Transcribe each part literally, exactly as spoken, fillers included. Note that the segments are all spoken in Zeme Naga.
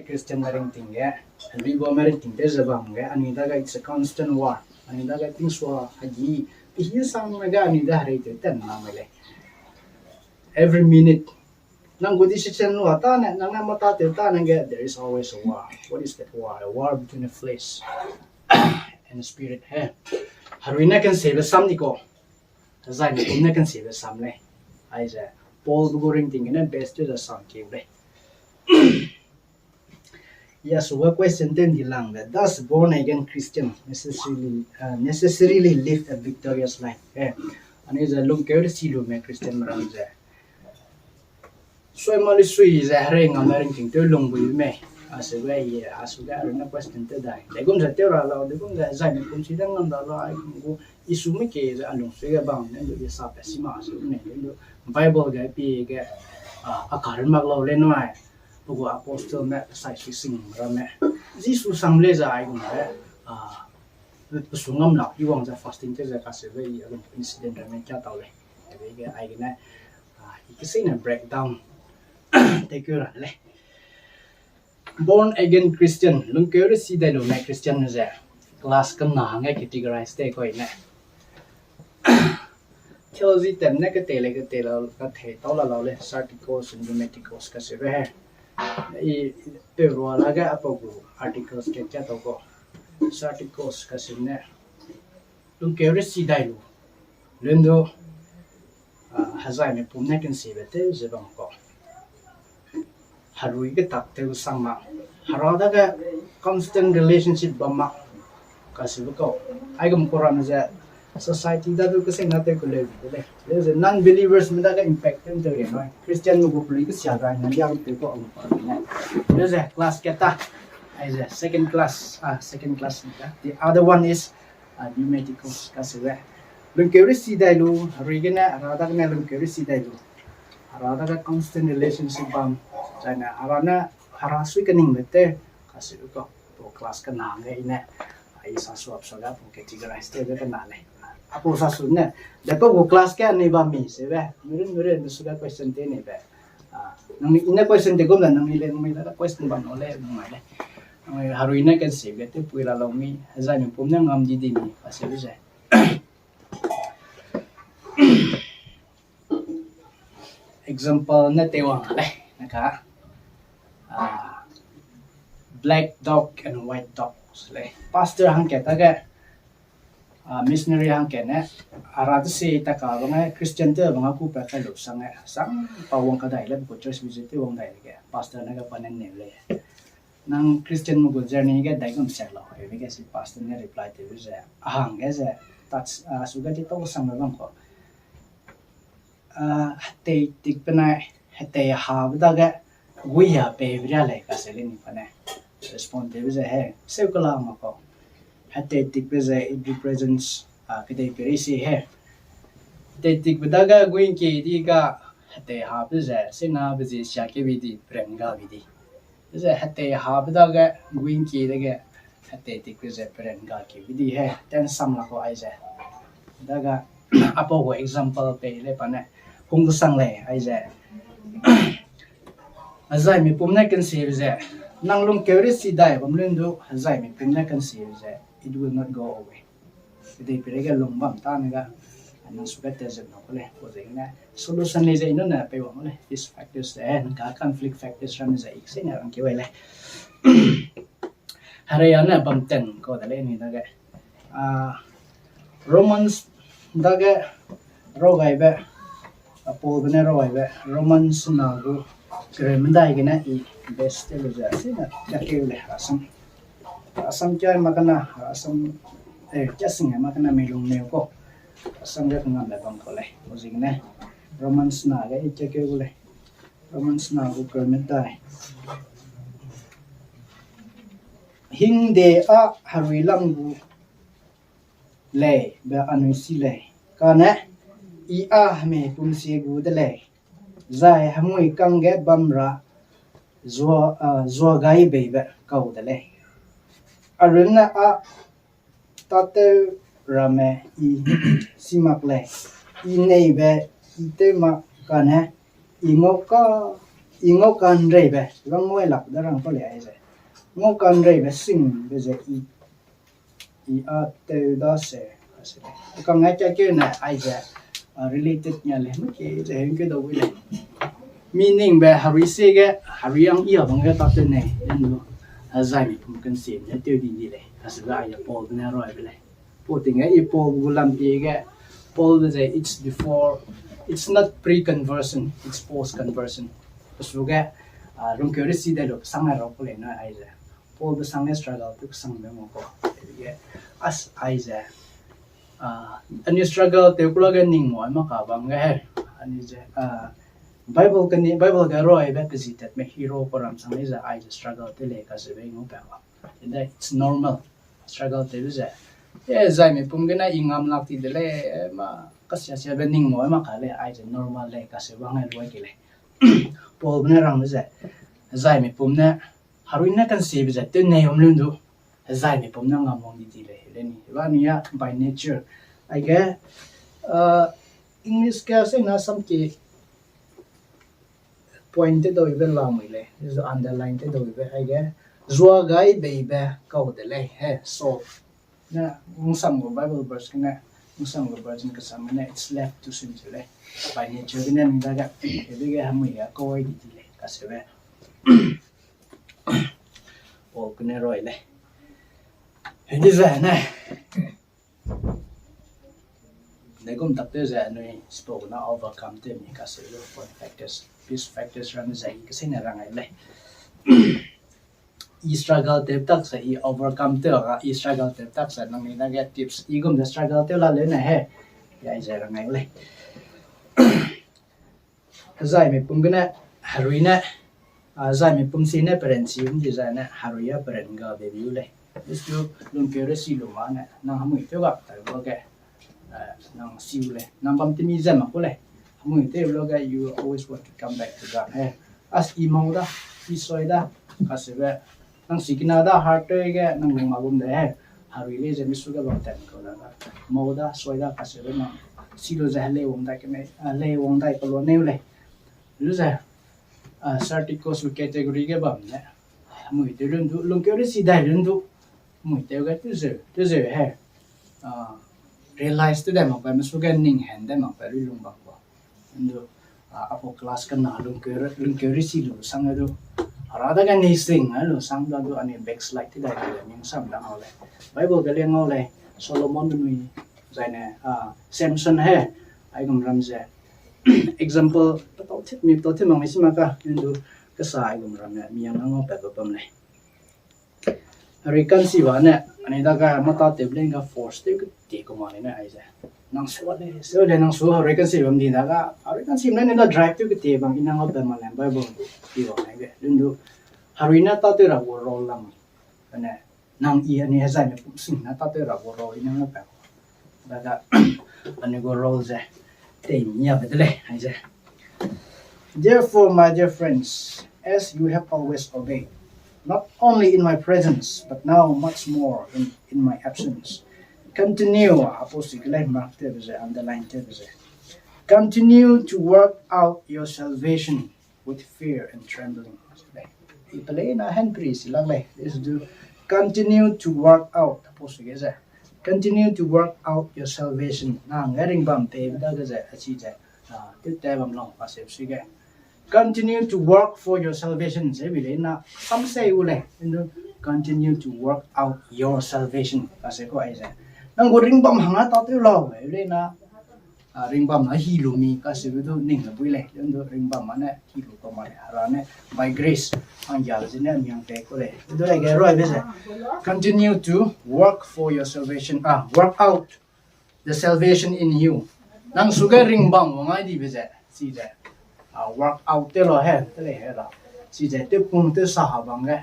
Christian me ringting ge, anui bau me ringting te ze bam ge, anui dage it's a constant war. Anui dage tingsua hagi, ihi sang me ge anui da herei te ten na me lei. Every minute. Nang gu decision lu a ta ne, nang na mata te ta ne ge, there is always a war. What is that war? A war between the flesh and the spirit. He. Harui ne kan se be sam di ko. Zai ne kum ne kan se be sam lei. Aize, Paul bu gu ringting ge ne best te ze sam keu lei. Ya, so a question ten di lang de, does born again Christian necessarily, uh, necessarily live a victorious life? Eh, ani ze lungkeu de si lu me Christian meram ze. Sui ma li sui ze herei ngam me ringting te lung bui me. Asu ge ye, asu ge aruna question te dai. De gum ze te ra lau, de gum ze zai me kum si de ngam da lau, ai gu issue me ke ze alung sui ge bang ne lu ye sa pe si ma su ne lu Bible ge pi ge, ah, a kar mak lau le nai. Pe gu apostle me, sai sui sing ramme. Jisu sang le ze ai gum be, ah, pe su ngam lak, i wang ze fasting te ze ka se be i a gum incident ramme kia tau le. Ebe ge ai gene, ah, i kese ne breakdown te keu ra le. Born again Christian, lungkeu re si dai lu me Christian ze. Class kena hangge categorize te koi ne. Theology tem ne kete le kete lau, kete tau la lau le, Sarticos and Pneumaticos ka se be he. I pe rua la ge apo gu articles ke kia tau ko. Sarticos ka se ne. Lungkeu re si dai lu. Lun du, ah, hezai me pum ne kan si be te ze bam ko. Harui ge tak te sang ma. Hera dage constant relationship bam ma. Ka si be ko. Ai gum ko ram ze society da du kese na te ku le de le. Le ze non-believers me dage impact tem te re noi. Christian me gu peli ke sia ga na ya te ko ang pa ne. Le ze class ke ta. Ai ze second class, ah, second class ne ka. The other one is, ah, pneumaticos ka se le. Lungkeu re si dai lu, harui gene, hera dagene lungkeu re si dai lu. Hera dage constant relationship bam. Zaine, hera ne, hera sui kening be te, ka se lu ko. Apo class kena hangge i ne, ah, i sa suap sa ga apo categorize te be kena le. Apo sa su ne, de pe gu class ke anui bam mi se be, mürun mürun ne su ga question te ne be. Ah, nang i ne question te gum la, nang i le, nang i le question bam no le, nang mai le. Nang i harui ne kan se be te pui ra lau mi, hezai mi pum ne ngam di di mi, ka se be ze. Example ne te wang le, na ka, ah, black dog and white dog le. Pastor hangkat dage, ah, missionary hangkat ne, ara te si ta ka bang e, Christian te bang a ku pa kai lu sang e, sang pa wang ka dai le, bu church visit te wang dai le ge, pastor ne ga pa ne ne le. Nang Christian me gu journey ge dai gum sak lau, e ge si pastor ne reply te lu ze, a hangge ze, touch, ah, su ga ti tau sang le bang ko. Ah, hetei tik pe nai, hetei ha be dage, gui ya pe be ria lei ka se le ni pa ne. Respond te be ze he, seu kala ma ko. Hetei tik pe ze, it represents, ah, kedei pe rei si he. Hetei tik pe dage gui ngkie di ga, hetei ha be ze, sena be ze sia ke bi di, peren ga bi di. Ze hetei ha be dage, gui ngkie dege, hetei tik pe ze peren ga ke bi di he, ten sam la ko ai ze. Daga, apo gu example pe le pa ne, hung kesang lei ai ze. Hezai mi pum ne kan si ze, nang lungkeu re si dai bam lun du, hezai mi pum ne kan si ze, it will not go away. Kedei pere ge lung bam ta ne ga, nang su ga te zep na ko le, ko ze ne, solution le ze inu ne pe wang le, this factors le, nang ka conflict factors ram ze, ik se ne rang ke wai le. Hare ya ne bam ten ko da le ni dage. Ah, Romans dage, rau gai be, ah, Paul be ne rau gai be, Romans na gu, kere medai gene i best te lu ze, si ne, ya ke le, asam. Asam kia ma kana, asam, eh, kia sing ma kana mi lung neu ko. Asam ge kangam le bam ko le. O zing ne. Romans na ge i kia ke gu le. Romans na gu kere medai. Hingde a harui lam gu lei, be anui si lei. Kane, i a heme pum sie gu de lei. Zai hemui kangge bam ra zua, ah, zua gai bei be kau de lei. Arun ne a tateu ramme i si mak lei. I nei be i tew mak kane i ngau ka I ngau kanreibe, rang ngau lak da rang pa le aize. Ngau kanreibe singbe ze i, i a teu da se, a se. Kang ai ka keu ne aize, a, related nia le, maki ze heng keu da wi le. Meaning be harui se ge, harui ang i a bang ge ta te ne, en lu, a zai mi pum kan se ne teu di di le, a se be ai a Paul ne roi be le. Pau ting ge, i Paul gu lam pie ge, Paul be ze, it's before, it's not pre-conversion, it's post-conversion. Pesu ge, a, rungkeu resi de lu, sang ai rau ku le na ai ze. Paul be sang ge struggle, tu sang be mo ko. Ge, as ai ze. A, ani struggle, te kula ge ning mo, ai ma ka bang ge he. Ani ze, a, Bible kani, Bible ge roi be pe zi tet me hero ko ram sang le ze, ai ze struggle te le ka se be ngo pe wa. And that it's normal. Struggle te lu ze. E, zai mi pum gene i ngam lak ti de le, e, ma, kasia sia be ning mo, e ma ka le, ai ze normal le, ka se wang ai lua ki le. Paul ne rang lu ze. Zai mi pum ne, harui ne kan si be ze, te nei om lun du. Zai mi pum ne ngam wang di di le, le ni. Wa ni ya, by nature. Ai ge, uh, English ka se na sam ki, point te dau ibe lamui lei, zu underline te dau ibe, aige, zua gai beibe kau de lei, he, so, ne, nungsam gu Bible verse gene, nungsam gu version kasam gene, it's left to sin se lei. By nature gene, ni dage, ebe ge hamui ya kau ai di di lei, ka se be. O, kene roi lei. Hedi ze ne. Degum tak te ze anui spo na overcome te mi ka se lo point factors, risk factors ram ze i kese ne rang ai lei. I struggle te tak se i overcome te ga i struggle te tak se nang ni dage tips i gum de struggle te la le ne he. Ya i ze rang ai lei. Zai mi pum gene, harui ne, a, zai mi pum si ne peren si um di zai ne, harui a peren ga de biu lei. Isu lungkeu re si lu ma ne, nang hamui teu ga, tai bo ge, a, nang siu lei, nang bam timi ze ma ku lei. Hamui teu lo ge, you always want to come back to God. He, as i mau da, i soi da, ka se be, nang sikina da, heart teu ge, nang lung ma gum de he. Harui lei ze misu ge bam ten kau da ga. Mau da, soi da, ka se be nang. Si lu ze helei wang dai ke mei, a, lei wang dai ka lu neu lei. Lu ze, a, certain cost category ge bam ne. Mui teu lun du, lungkeu re si dai lun du. Mui teu ge tu zeu, tu zeu he. A, realize tu dai mak bai, misu ge ning hen dai mak bai, lui lung bak ba. Ndu, a, apo class kena lungkeu, lungkeu ri si lu sang du. Ara dage nei sing, a, lu sang da du, ani backslide ti dai du, ning sam da ngau lei. Bible ge le ngau lei, Solomon nui, zai ne, a, Samson he, aigum ram ze. Example, patau ti, mi patau ti mang mi si ma ka, ndu, kesa aigum ram ne, mi yang ngau pe ba bam lei. Harui kan si ba ne, ani dage mata teu leng ga force teu ke ti ku ma ni ne ai ze. Nang sua le, sua le nang sua harui kan si bam di dage, harui kan si ne ni da drive teu ke ti bang i nang a pe ma le Bible ti bang ai ge. Lun du, harui ne ta teu ra gu role lam. Ane, nang i ani hezai ne pum sing ne ta teu ra gu role i nang a pe. Dage, ani gu role ze, tei mi ya be de lei, ai ze. Therefore, my dear friends, as you have always obeyed, not only in my presence, but now much more in, in my absence, continue, apostle ke lei mark te be ze, underline te be ze. Continue to work out your salvation with fear and trembling. I pelei na hen pri si lang lei, is to continue to work out, apostle ke ze. Continue to work out your salvation. Nang ge ringbam pe be dage ze, a si ze. Ah, teu te bam long, pa se si ge. Continue to work for your salvation. Ze bi lei na, sam se u lei. Ndu, continue to work out your salvation. Pa se ku ai ze. Nang gu ringbam hang a ta teu lau, bi lei na. Ah, ringbam na hi lu mi, ka se du ning le bui lei. Ndu, ringbam ma ne, hi lu ka ma lei. Hera ne, by grace. Ang ya ze ne, miang pe ku lei. Ndu, ai ge roi be ze. Continue to work for your salvation. Ah, work out the salvation in you. Nang su ge ringbam wang ai di be ze, si ze. Ah, work out te lo he, te lei he la. Si ze, te pung te sa ha bang ge.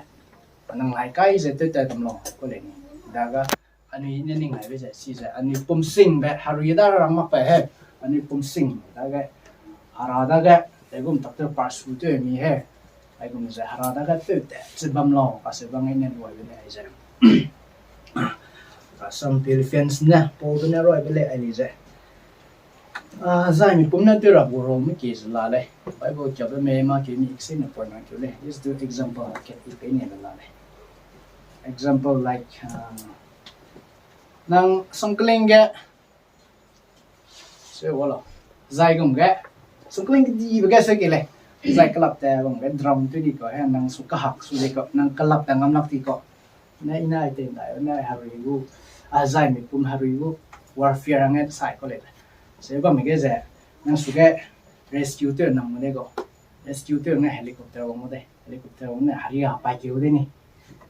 Nang lai kai ze te te tam lo, ku lei ni. Dage, anui ne ning ai be ze, si ze, anui pum sing be, harui da ra mak pe he, anui pum sing, dage, hera dage, te gum tak te par su te mi he. Aigum ze hera dage teu te, chi bam lau, ka se bang ne luai be ne ai ze. Ka sam Philippians ne, Paul ne roi be lei ai li ze. Ah, zai mi pum ne tew ra gu role me ki ze la lei. Bible kiabe me ma ki mi example point na ki lei. Let's do example ke i pe ne la lei. Example like, ah, nang sungkling ge, se wala, zai gum ge, sungkling di be ge se ki lei. Zai kelap te gum ge drum tu di ko, he, nang su kahak su di ko, nang kelap te ngam lak di ko. Ne i ne ai te ndai, ne harui gu, a zai mi pum harui gu, warfare hangge sai ko lei. Se bam ge ze, nang su ge rescue tew nang mo de ko. Rescue tew ne helicopter wang mo de. Helicopter wang ne hari a pai keu de ni.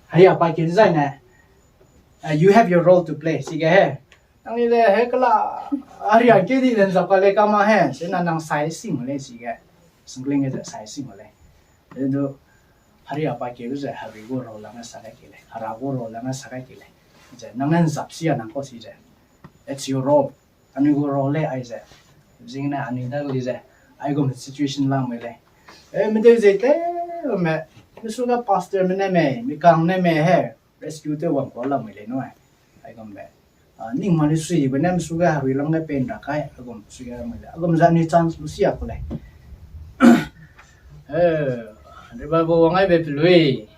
Hari a pai keu zai ne, uh, you have your role to play. Sige he. Nang ni le he kela, hari a keu di den zap ka le kama he. Se na nang sai sing lei sige. Sungkling ge ze sai sing lei. Edu, hari a pai keu ze, hari gu role lang sa kai ki lei. Hara gu role lang sa kai ki lei. Ze, nang ne zap si a nang ko si ze. It's your role. Anui gu role lei ai ze. Zing ne anui da li ze. Ai gum situation lang me lei. Eh, me deu ze te, me, me su ga pastor me ne me, me kang ne me he. Rescue te wang ko lam mi lei nu ai. Ai gum be. Ah, ning ma ni sui be nem su ga harui lam ga pen ra kai, a gum sui ga lam mi lei. A gum za ni chance lu sia ko lei. Eh, revival wang ai be pelui.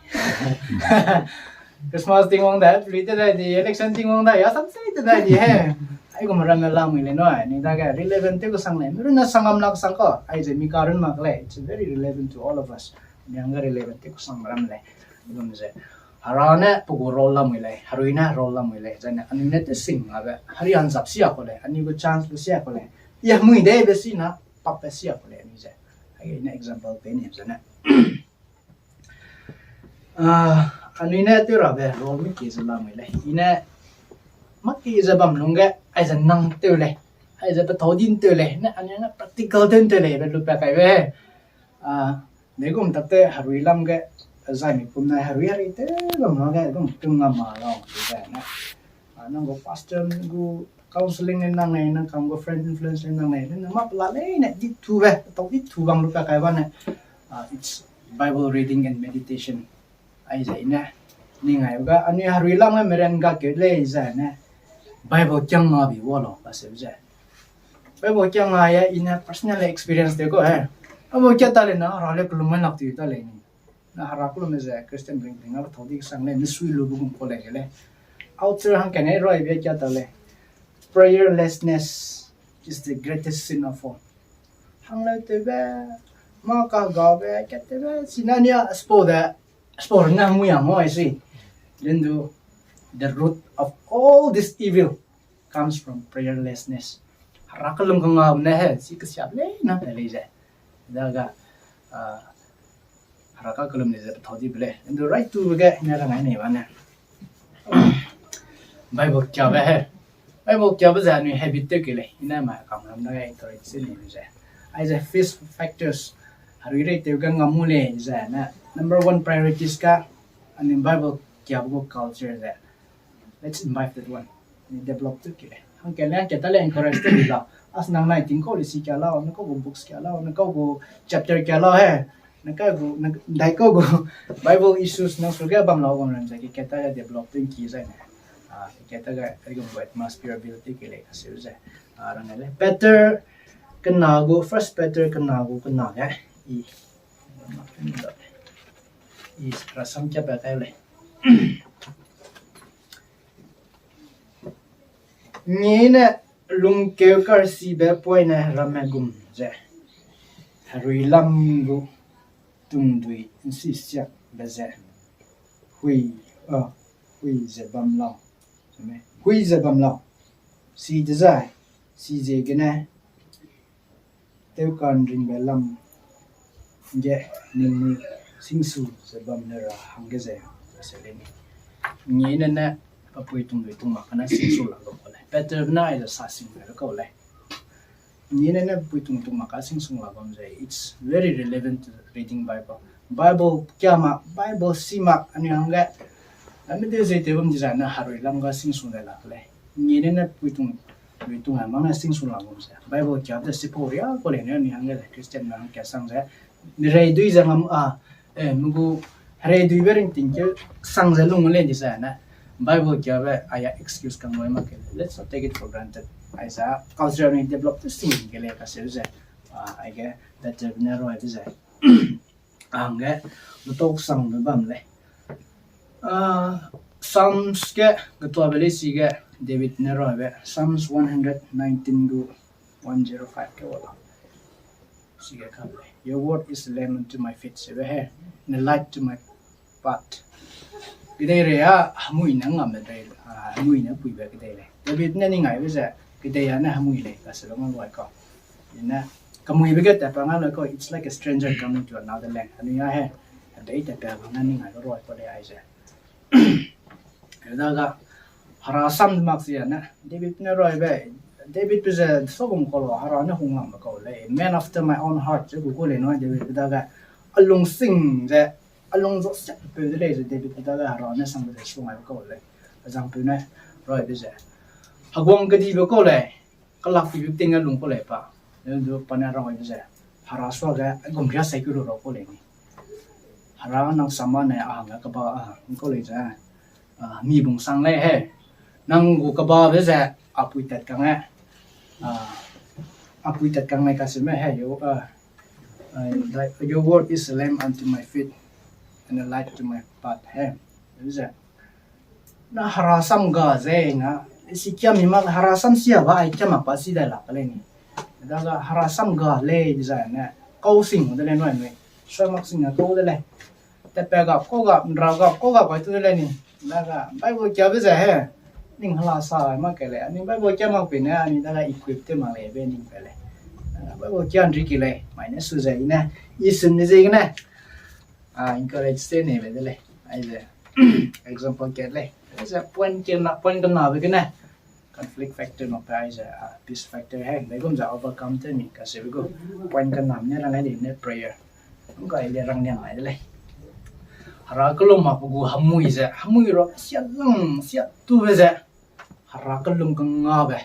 Christmas ting wang da, pelui te dai di, election ting wang da, ya sam sei te dai di he. Ai gum ram na lam mi lei nu ai. Ni da ga relevant te ko sang lei. Mi run na sang am lak sang ko. Ai ze mi ka run mak lei. It's very relevant to all of us. Ni hang ga relevant te ko sang ram lei. Gum ze. Hera ne pe gu role lamui lei, herui ne role lamui lei, zane anui ne tesing ngabe, heri anzap sia ku lei, anui gu chance lu sia ku lei, ya mui de be si na, pak be sia ku lei, anui ze. Ai ne example pe ni zane. Ah, anui ne tew rabe role mi ki ze lamui lei. I ne mak ki ze bam lungge, ai ze nang tew lei, ai ze pe thau din tew lei, ne anui ne practical tew tew lei, be lu pe kai be. Ah, de gum tak te herui lam ge, zai mi pum ne herui herui te gum lam ge, gum tung ngam ma lau, de zai ne. Ah, nang gu pastor gu counseling ne nang ne, nang kam gu friend influence ne nang ne, ne ma pela lei ne, di tu be, tau di tu bang lu pe kai ba ne. Ah, it's Bible reading and meditation. Ai zai ne, ning ai ga, anui herui lam ge meren ga ke lei zai ne. Bible kiang nga bi wa lo, ba se ze. Bible kiang nga ya i ne personal experience de ko he. Bible kia ta le na, hera le kelum mai lak ti ta le ni. Na hera kelum ze Christian ring ring a thau di sang le, ne sui lu bu gum ko le le. Outside hang kene roi be kia ta le. Prayerlessness is the greatest sin of all. Hang le te be, ma ka ga be, kia te be, sinania spo de, spo na mu yang mo ai si. Then do, the root of all this evil comes from prayerlessness. Hera kelum ka nga ne he, si ka siap le na te le ze. Da ga, ah, hera ka kelum le ze thau di be le. Then do right to be ge, ne ra ngai ne ba ne. Bible kia be he. Bible kia be ze anui habit te ke le. I ne ma kam ram da ga encourage se ni ze. Ai ze fifth factors. Herui rei te ga ngam mu le ze ne. Number one priorities ka, anui Bible kia be gu culture ze. Let's imbibe that one. Ni develop tu ki le. Hang ke le, hang ke ta le encourage tu ki la. As nang nai ting ko le si kia lau, na ko gu books kia lau, na ko gu chapter kia lau he. Na ka gu, na dai ko gu Bible issues na su ge bam lau gum ran ze ki ke ta le develop tu ki zai ne. Ah, ki ke ta ga, ai gum gu atmosphere build tu ki le ka se ze. Ah, rang le. Peter kena gu, First Peter kena gu kena ge. I. I rasam kia pe kai le. Ngi ne lungkeu karsibe poine ramme gum ze, herui lam gu tungdui nsisiakbe ze, hui, ah, hui ze bam lau. Hui ze bam lau. Si dezai, si ziegene, tewka'nringbe lam ge ningnui singsu ze bam le ra hangge ze, ze lei ni. Ngi ne ne, pe pui tungdui tung mak kane singsu la gum kau lei. Peter ne aize sa sing le kau lei. Ngi ne ne pui tung tung mak ka singsu la gum ze, it's very relevant to reading Bible. Bible kia mak, Bible si mak, anui hangge. Ami de ze te bam dezai ne herui lam ga singsu le la lei. Ngi ne ne pui tung, pui tung a mak ne singsu la gum ze. Bible kia de sipau ria kau lei ne anui hangge ze Christian me hang kia sang ze. Mirei dui ze ngam a, eh, mi gu herei dui be ringting ke sang ze lung le dezai ne. Bible kia be aya excuse kang loi mak ke. Let's not take it for granted. Aize culture ni develop te sing ge lei kaseu ze. Ah, aige David ne roibe ze. Angge, lutok sang du bam lei. Ah, Psalms ge, getuabe lei sige, David ne roibe, Psalms one hundred nineteen gu one zero five ke wala. Sige kam lei. Your word is a lamp unto my feet, sebe he, and a light to my path. Kedei rei a, hemui ne ngam de rei, ah, hemui ne puibe kedei lei. David ne ning aibe ze, kedei a ne hemui lei, kase lung a luai kau. Ine, kemuibe ge tat pa nga luai kau, it's like a stranger coming to another land. Anui a he, hedei tat pa nga ning aibe luai kau lei aize. Daga, Hera sam mak si a ne, David ne roibe, David pe ze sogum kau lo, Hera ne hung ngam kau lei, man after my own heart, ze gu kau lei nui David pe dage, alung sing ze, alung zo siak peu de lei ze David pe dage Hera ne sang de sung ai kau lei. Azang peu ne, roibe ze. Heguang kedibe kau lei, kelak pibe ting a lung kau lei pa. Leu du pa ne roibe ze. Hera suage, gum ria sai keu lu rau kau lei ni. Hera nang sama ne a hangge keba a, kau lei ze. Ah, mi bung sang lei he. Nang gu kebabe ze, apui tat kang e. Ah, apui tat kang lei kaseme he, yo, ah, ah, like, your word is a lamp unto my feet and a light to my path he. Ze. Na Hera sam ga ze nga, si kia mi mak Hera sam sia ba ai kia mak pa si dai la ka lei ni. Daga Hera sam ga lei design ne, kau sing de lei nui nui. Sua mak sing a kau de lei. Tepe ga, kau ga, nra ga, kau ga kai tu de lei ni. Daga Bible kia be ze he. Ning hala sa mak ke lei. Ani Bible kia mak pe ne, ani daga equip te mak lei be ning pe lei. Daga Bible kia nri ki lei. Mai ne su ze i ne, i sun ne ze i ne. Ah, encourage te ne be de lei. Aize. Example kat lei. Aize point kena, point kena be kene. Conflict factor mak pe aize, ah, peace factor he. Dai gum ze overcome te mi kasebe gu. Point kena ne rang ai de ne prayer. Ngkai le rang niang ai de lei. Hera kelum mak pe gu hemui ze, hemui ro sia lang sia tu be ze. Hera kelum kanga be.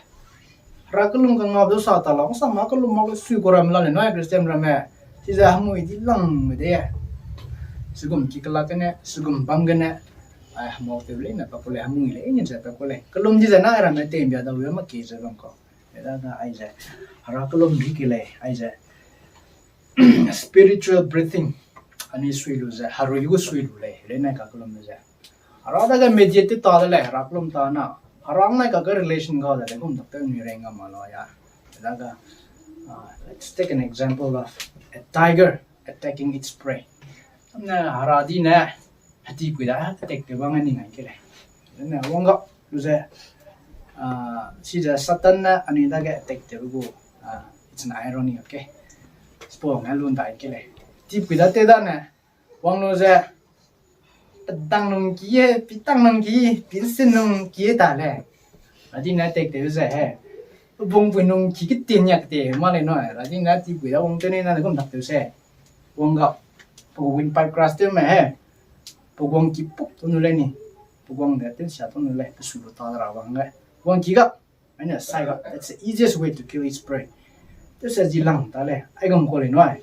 Hera kelum kanga be sa ta la, sa ma kelum mak le sui ku ram la le nui Christian ramme. Chize hemui di lang me de. Segum ki kela kene, segum bam gene. Ai, hemau te le na pa ku le, hemui le, nin ze pa ku le. Kelum di ze na ramme te mbia da we ma ki ze bam kau. Daga aize. Hera kelum di ki lei, aize. Spiritual breathing. Ani sui lu ze, harui gu sui lu lei, le na ka kelum ze. Hera dage mediate ta de lei, Hera kelum ta na. Hera nai ka ge relation ga de lei, gum dak te ni reng ga ma lo ya. Daga, ah, let's take an example of a tiger attacking its prey. Ne Hera di ne, heti pui da attack te bang ni ngai ke lei. Ne wang ga lu ze, ah, si ze Satan ne ani dage attack te gu, ah, it's an irony, okay? Spo ne lun dai ke lei. Ti pui da te da ne, wang lu ze, pedang nung kie, pitang nung kie, pinsin nung kie ta lei. Adi ne attack te ze he. Bung pui nung ki ke tin yak te ma lei no. Adi ne ti pui da wang te ne na gum dak te se. Wang ga. Pu windpipe crash te me he. Pu wang ki puk tu nu lei ni. Pu wang de te sia tu nu lei. Pe su lu ta ra wang lei. Wang ki ga. Aine sai ga, that's the easiest way to kill its prey. Te se ji lang ta lei, ai gam ko lei nui.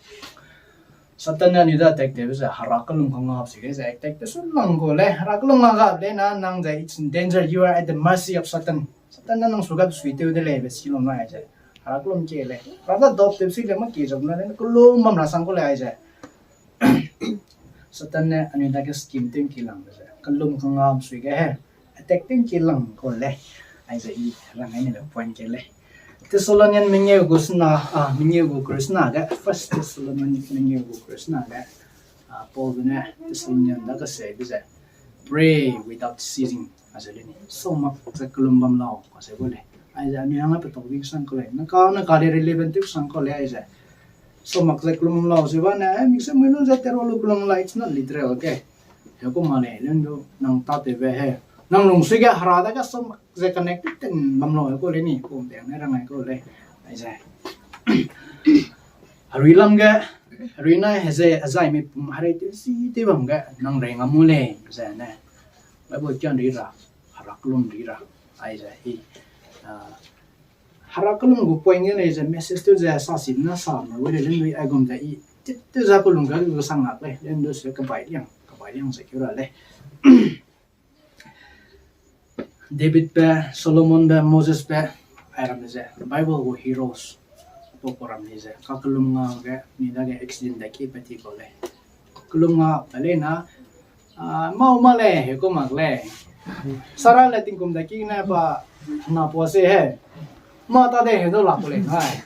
Satan ne ni da attack te ze, Hera kelum kanga se ge ze attack te su lang ko lei, Hera kelum kanga lei na nang ze, it's in danger, you are at the mercy of Satan. Satan ne nang su ga sui te de lei be si lo nui ze. Hera kelum ke lei. Hera da dop te si le ma ke ze na lei, kelum bam ra sang ko lei ai ze. Satan ne anui dage scheme ting ki lang ze. Kelum kanga sui ge he. Attack ting ki lang ko lei. Aize i rang ai ne le point ke lei. Thessalonian mengeu gu sena, ah, mengeu gu Christna ge, First Thessalonian mengeu gu Christna ge, ah, Paul ne Thessalonian da ka se bi ze. Pray without ceasing. Aize le ni. So mak ze kelum bam lau, ka se gu lei. Aize anui hang pe tok di sang ko lei. Na ka, na ka le relevant ti sang ko lei aize. So mak ze kelum lau ze ba ne, eh, mik se mui lu ze te ro lu kelum lau, it's not literal, okay? He ku ma lei, lun du nang ta te be he. Nang lung sui ge Hera dage so mak ze connected ten bam lau he ku lei ni, ku de ne rang ai ku lei. Aize. Herui lam ge, herui nai he ze, azai mi pum herei te si te bam ge, nang rei ngam mu lei, ze ne. Bible kian ri ra, Hera kelum ri ra. Aize, i, ah, Hera kelum gu point ge lei ze message tew ze sa si na sa me we le lun lui ai gum ze i tip tew za ku lung ga gu sang lak lei, lun du se kebai liang, kebai liang ze keu ra lei. David pe, Solomon pe, Moses pe, Ai ram ze, Bible gu heroes, to ko ram ni ze, ka kelum nga ge, mi dage accident da ki pe ti ko lei. Kelum nga pe lei na, ah, mau ma lei, he ko mak lei. Sarah le tingkum da ki ne pa, na po se he. Ma ta de he do la ko lei nai.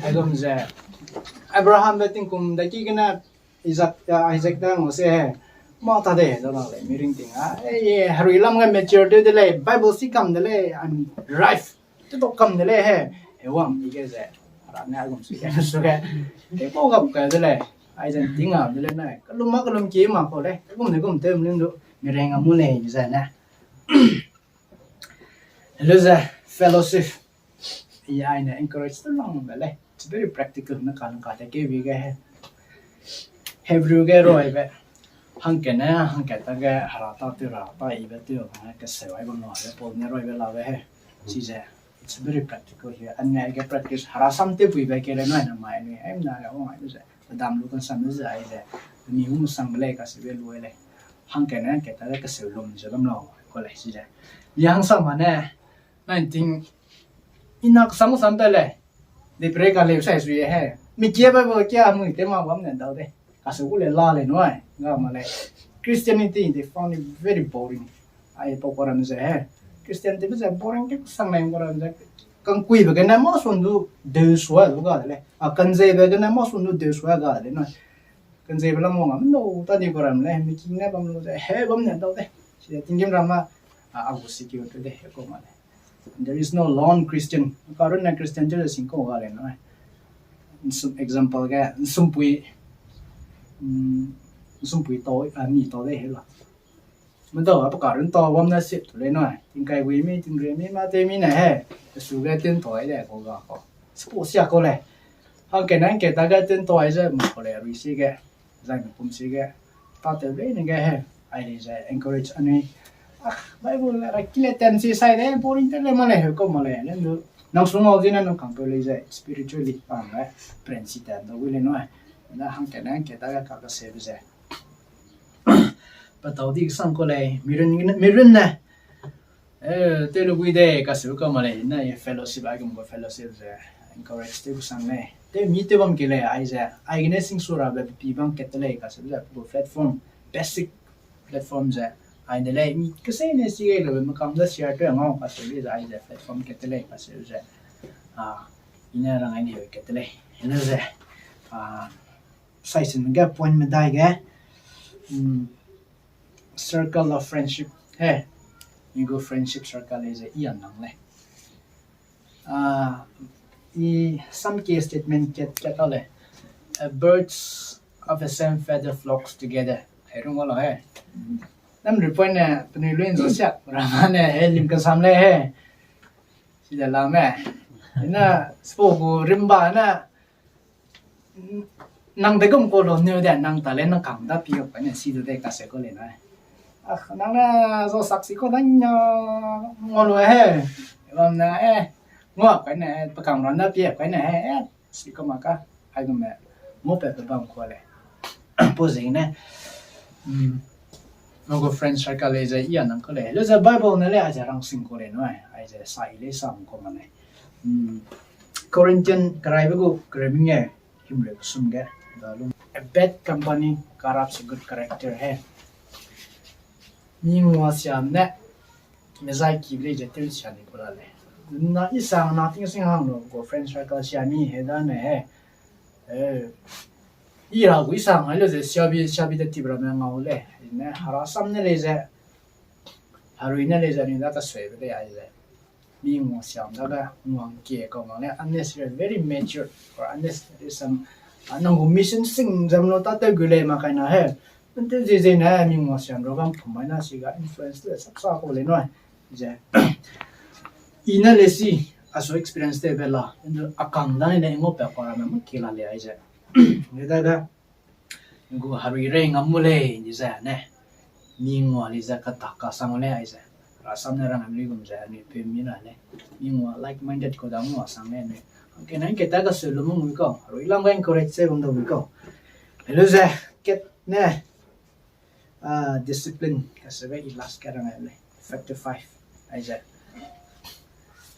Ai gum ze, Abraham le tingkum da ki ne, Isaac, ah, Isaac da ngo se he. Ma ta de he do la lei, mi ring ting a. Eh, ye, herui lam ge mature de de lei, Bible si kam de lei, I'm ripe. Te to kam de lei he. He wang pi ge ze. Ra ne a gum su ge, su ge. He ko gap ka de lei. Ai zan ting a de lei nai. Kelum ma kelum ki ma ko lei. Gum ne gum te um ling du. Mi reng a mu lei ze ne. Hello ze, fellowship. I ai ne encourage te lang be lei. It's very practical na ka, na ka te ke bi ge he. Hebrew ge roi be. Hangke ne, hangke ta ge, hera ta tu, hera ta i be tu, hangke seu ai bam lo, he Paul ne roi be la be he. Si ze, it's very practical here. Anui ai ge practice, hera sam te pui be ke le nai na mai nui, ai na ga wang ai ze. Dam lu kan sam ze ai ze. Mi hum sang be lei ka si be lu lei. Hangke ne, hangke ta ge ka seu lum ze bam lo, ko lei si ze. Ni hang sam ma ne, nineteen, i nak sam sam ta lei. De pre ka leu sai sui he. Mi kia ba ba kia mui te ma bam ne dau de. Ka se gu le la le nui. Ga ma le. Christianity, they found it very boring. Ai pa ko ram ze he. Christianity be ze boring ke sang le ko ram ze. Kang kui be ke na ma sun du de sua du ga de le. A kan ze be ke na ma sun du de sua ga de nui. Kan ze be la mo ngam no ta di ko ram le. Mi king ne bam lu ze. He bam ne dau de. Si de ting gim ram ma. A, a gu si ki de he ko ma le. There is no lone Christian. Karun na Christian te sing ko ga le na. Nsum example ge, nsumpui, mm, nsumpui tau, a, mi tau de he la. Mendau a pa karun tau wam na sip tu le na. Tingkai wi mi, tingre mi, ma te mi na he. Su ge tin tau ai de ko ga ko. Spo sia ko le. Hangke na hangke ta ge tin tau ai ze mo ko le rui si ge. Zai me pum si ge, ta te be ne ge he, ai le ze encourage anui. Ah, Bible le, ra ki le tem si sai de, boring te le ma le, he ko ma le, le ndu. Nang sung au zina nang kang pe le ze, spiritually, pa ngai, pren si tem da wi le nui. Na hangke na hangke ta ga ka ka se be ze. Pa tau di sang ko le, mirun, mirun ne. Eh, te lu gui de, ka seu ka ma le, na ye fellowship, ai gum gu fellowship ze, encourage te gu sang le. Te mi te bam ke le, ai ze, ai gene sing sura be pi bam ket te le, ka seu ze, gu platform, basic platform ze, ai de le, mi kese ne si ge le, me kam ze share te ngau, ka seu le ze, ai ze, platform ket te le, ka seu ze. Ah, i ne rang ai ne ket te le, i ne ze. Ah, sai sin ge point medai ge, mm, circle of friendship. He, mi gu friendship circle le ze i a nang le. Ah, i some key statement ket, ket ta le. A birds of the same feather flocks together. He rung wala he. Nam report ne, penui luin zo siak, rama ne, he, lim kasam le he. Si de la me. Ina, spo gu rimba na, nang de gum ko lo neu de, nang ta le nang kang da pi kai ne si du de ka se ko le na. Ah, nang na zo sak si ko da nya ngo lo he. Bam na e, ngua kai ne, pa kang ran da pi kai ne he, e, si ko ma ka, ai gum me, mo pe pe bam ko le. Po zing ne, mm, Nang gu friend circle le ze i a nang ko le. Le ze Bible ne le ai ze rang sing ko le nui. Ai ze sa i le sa ko ma ne. Hmm. Corinthian karaibe gu kereming e himreu kesum ge. Da lu. A bad company corrupts a good character he. Mi ngua siam ne. Mezai ki le ze tew sia ni ko la le. Na i sang na ting sing hang lo gu friend circle sia mi he da ne he. Eh, i ra gu i sang ai le ze siabi, siabi de tibra me ngau le. Ne hera sam ne le ze, harui ne le ze, ni da ka sui be de ai ze. Mi ngua siam da ga ngua ke ka ma le, unnecessary, very mature, or unnecessary some, ah, nang gu mission sing zam lo ta te gu le ma kai na he. Nte ze ze ne mi ngua siam ro gam pum mai na si ga influence le sap sa ko le noi. Ze. I ne le si, a su experience te be la, ndu a kang da ne le ngo pe ko ra me mu ki la le ai ze. Nge da ga, ngu harui rei ngam mu lei, ni ze ne. Mi ngua li ze ka ta ka sang le ai ze. Ra sam ne rang am li gum ze, ni pe mi na le. Mi ngua like-minded ko da ngua sang le ne. Ke nan ke ta ka su lu mu ngui ko. Harui lam ga encourage se gum da ngui ko. Hello ze, ket ne. Ah, discipline, ka se be i last ka rang ai le. Factor five. Ai ze.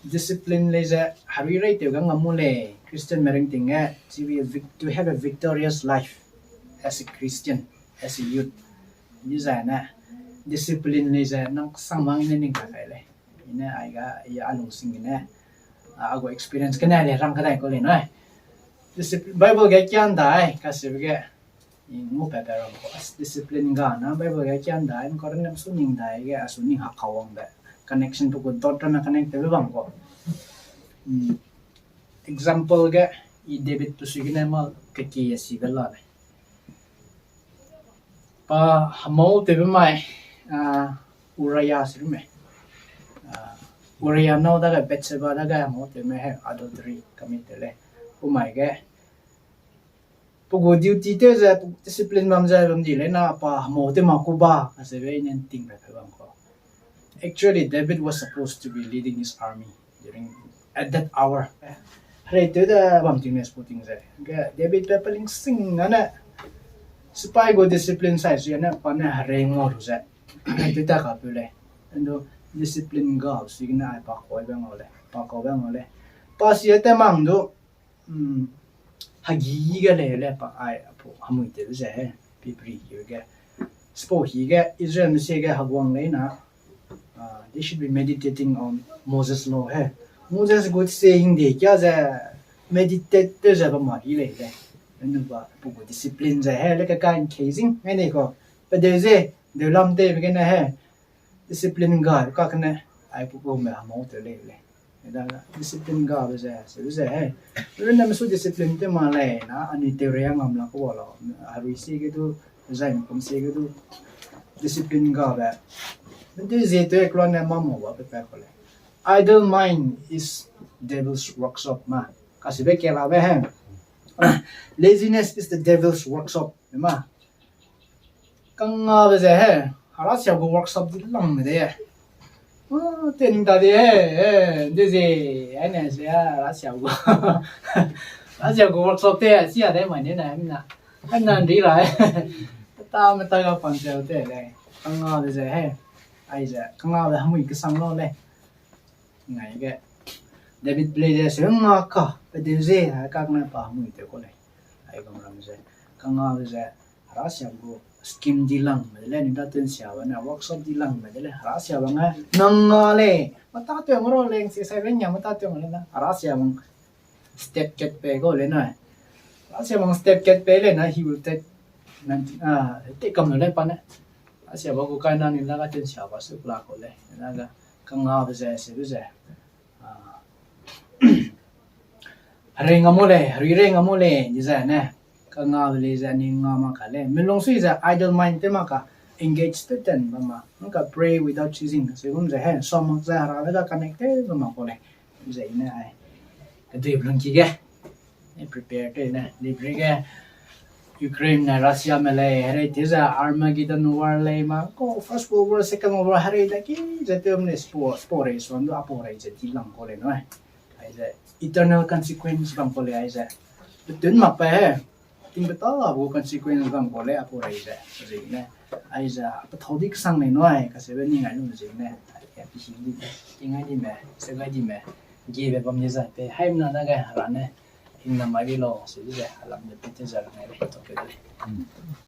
Discipline lei ze, herui rei tew ga ngam mu lei, Christian me ringting ge, chibi vic-, to have a victorious life as a Christian, as a youth. Ni zai ne, discipline lei ze, nang sang mang ne ning ka kai lei. I ne, ai ga, i a lungsing ne, a, a gu experience kene lei rang kadai kau lei nui. Discipline, Bible ge kian dai, kasibe ge, i ngu pe pe rang kau, as discipline ga na, Bible ge kian dai, Korinth lam su ning dai ge, a su ning hak kau wang de, connection pe gu dot ramme connect tew bam kau. Hmm. Example ge, i David pe sui gene ma keki a si de la lei. Pa hemau tewbe mai, ah, Uriah si rume. Ah, Uriah nâu dage Bathsheba dage hemau tewme he adultery commit tew lei. Pu mai ge, pe gu duty tew ze, discipline bam ze bam di lei na pa hemau tew ma ku ba, kaseube i ne nting pe pe bam kau. Actually, David was supposed to be leading his army during, at that hour. Herei tew de bam ting ne sputing ze. Ge David pe peling sing ane, sipai gu discipline sai sui ane, pa ne herei ngau lu ze. Herei tew ta kapeu lei. Endo discipline ga sui gene ai pa kau be ngau lei. Pa kau be ngau lei. Pa si ate mang du, hmm, hegi ge lei le pa ai apu hemui tew ze he, pipri ge. Sipau hi ge Israelme sie ge heguang lei na, ah, they should be meditating on Moses' law he. Moses gu se hingde kia ze meditate tew ze bam ma hi lei le. Enu ba pe gu discipline ze he, le ka ka nkhei zing, ngai nei kau. Pe deu ze, deu lam tewbe gene he. Discipline ga, kakne, ai pu pu me hemau tew lei lei. Eda discipline gabe ze, se ze he. Runne mesu discipline tew ma lei na, anui tew rei ngam la kau lau. Herui sie ge du, zai kum sie ge du. Discipline gabe. Nte zie tew ekloa ne ma mau ba pe pe kau lei. Idle mind is devil's workshop ma. Kasibe kelabe he. Laziness is the devil's workshop ma. Kangabe ze he, herasiabe gu workshop di langme de. Ah, tening ta de he, he, de ze, aine ze, herasiabe gu. Herasiabe gu workshop te, sia de mai ne na, mina. Aina nri ra he. Ta me ta ga pan ze te lei. Kangabe ze he. Aize, kangabe hemui kesang lau lei. Ngai ge. David lei ze, se nga ka, pe deu ze, ai kakne pa hemui tew kau lei. Ai gam ram ze. Kangabe ze, herasiabe gu scheme di langme de lei, ni da tun siabe ne, workshop di langme de lei, herasiabe nge, nang nga lei, mata tew ngau lei, se sai be nia mata tew ngau lei na, herasiabe step kat pe kau lei nui. Herasiabe step kat pe lei na, he will take, ah, take kam lu lei pa ne. Herasiabe gu kai na ni la ga tun siabe su kela kau lei, na ga, kangabe ze, se du ze. Ah, herei ngam mu lei, herui rei ngam mu lei, ni ze ne. Kangabe lei ze ni nga mak ka lei. Melung sui ze idle mind tew mak ka engage tew ten bam ma. Nang ka pray without ceasing. Segum ze he, sa mak ze hera le ga connect tew bam ma kau lei. Ze i ne ai. Kedui blung ki ge. I prepare tew ne. Libre ge Ukraine ne Russia me lei, herei tew ze Armageddon war lei ma. Kau First World War, Second World War, herei da ki ze tew ne sport, sport rei suan du, a pau rei ze di lang kau lei nui. Aize eternal consequence bam kau lei aize. Petun mak pe he. Tingbe ta gu consequence bam kau lei a pau rei ze. Ze ne. Aize, pethau di kesang lei nui, kaseube ni ngai lu ze ne. Ai, pe hing di, tingai di me, se gai di me. Giebe bam ni zai pe, haimna dage hera ne. Hingna mai di lau, se di ze, alam de pe te ze ngai lei, tau pe de lei.